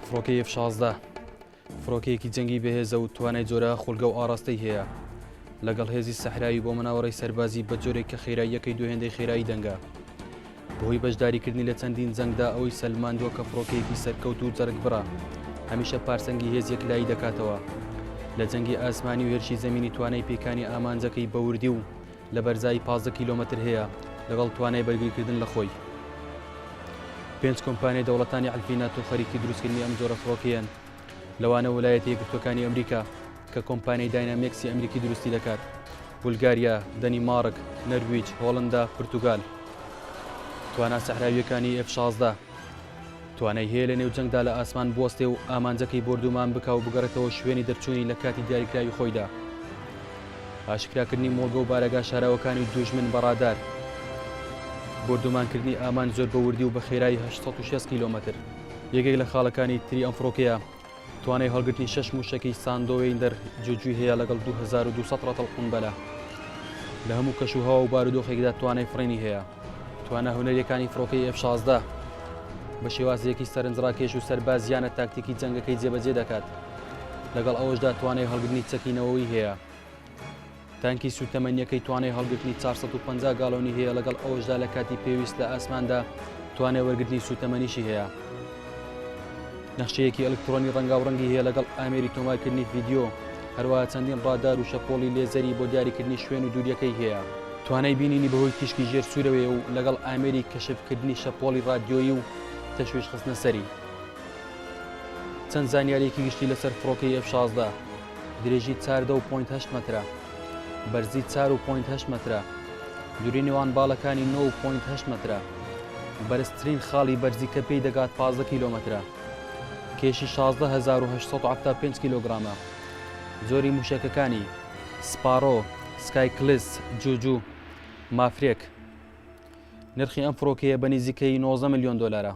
فڕۆکەی ئێف 16 فڕۆکەیەکی جەنگی بەهێزە و توانای جۆرەها خولگە و ئاڕاستەی هەیە لەگەڵ هێزی سەحراوی بۆ مەناوەڕەی سەربازی بە جۆرێک کە خێراییەکەی دوو هێندەی خێرایی دەنگە. بەهۆی بەشداریکردنی لە چەندین جەنگدا ئەوەی سەلماندووە کە فڕۆکەیەکی سەرکەوتوو و جەرگبڕە، هەمیشە پارسەنگی هێز یەکلایی دەکاتەوە. لە جەنگی ئاسمانی و هێرشی زەمینی توانای پێکانی ئامانجەکەی بە وردی و لە بەرزایی 15 کیلۆمەتر هەیە لەگەڵ توانای بەرگریکردن لە خۆی. پێنج کۆمپانیای دەوڵەتانی حلفی ناتۆ خەریکی دروستکردنی ئەم جۆرە فڕۆکەیەن، لەوانە ولایەتە یەکگرتووەکانی ئەمریکا کە کۆمپانیای داینامێکسی ئەمریکی دروستی دەکات، بولگاریا، دەنیماڕک، نەرویج، هۆڵندا، پرتوگال. توانا سەحراوییەکانی ئێف 16 توانای هەیە لە نێو جەنگدا لە ئاسمان بوەستێ و ئامانجەکەی بۆردومان بکا و بگەڕێتەوە شوێنی دەرچوونی لە کاتی دیاریکراوی خۆیدا. ئاشکراکردنی مۆڵگە و بارەگا شاراوەکانی دوژمن بە ڕادار. بۆردومانکردنی ئامانج زۆر بە وردی و بە خێرایی 860 کیلۆمەتر. یەکێک لە خاڵەکانی تری ئەم فڕۆکەیە توانای هەڵگرتنی شەش مووشەکی ساندۆوێیندەر جوجوی هەیە لەگەڵ 2200 ڕەتڵ قونبەلە. لە هەموو کەش و هەوا و بارودۆخێکدا توانای فڕینی هەیە. توانا هونەریەکانی فڕۆکەی ئێف 16 بە شێوازێکی سەرنجڕاکێش و سەربازیانە تاکتیکی جەنگەکەی جێبەجێ دەکات. لەگەڵ ئەوەشدا توانای هەڵگرتنی چەکی نەوەوی هەیە. تانکی سووتەمەنییەکەی توانای هەڵگرتنی 450 گاڵۆنی هەیە لەگەڵ ئەوەشدا لە کاتی پێویست لە ئاسماندا توانای وەرگرتنی سووتەمەنیشی هەیە. نەخشەیەکی ئەلکترۆنی ڕەنگاوڕەنگی هەیە لەگەڵ ئامێری تۆمارکردنی ڤیدیۆ، هەروەها چەندین ڕادار و شەپۆڵی لێزەری بۆ دیاریکردنی شوێن و دووریەکەی هەیە. توانای بینینی بەهۆی تیشکی ژێر سوورەوەیە و لەگەڵ ئامێری کەشفکردنی شەپۆڵی ڕادیۆیی و تەشویش خستنە سەری. چەند زانیارییەکی گشتی لەسەر فڕۆکەی ئێف 16. درێژی چاردە و point هەشت مەترە، بەرزی چار و point هەشت مەترە، دووری نێوان باڵەکانی نۆ و point هەشت مەترە، بەرزترین خاڵی بەرزی کە پێی دەگات 15 کیلۆمەترە، کێشی 16875 کیلۆگرامە، جۆری مووشەکەکانی، سپارۆ، سکایکلس، جوجو، مافرێک. نرخی ئەم فڕۆکەیە بە نزیکەی 19 ملیۆن دۆلارە.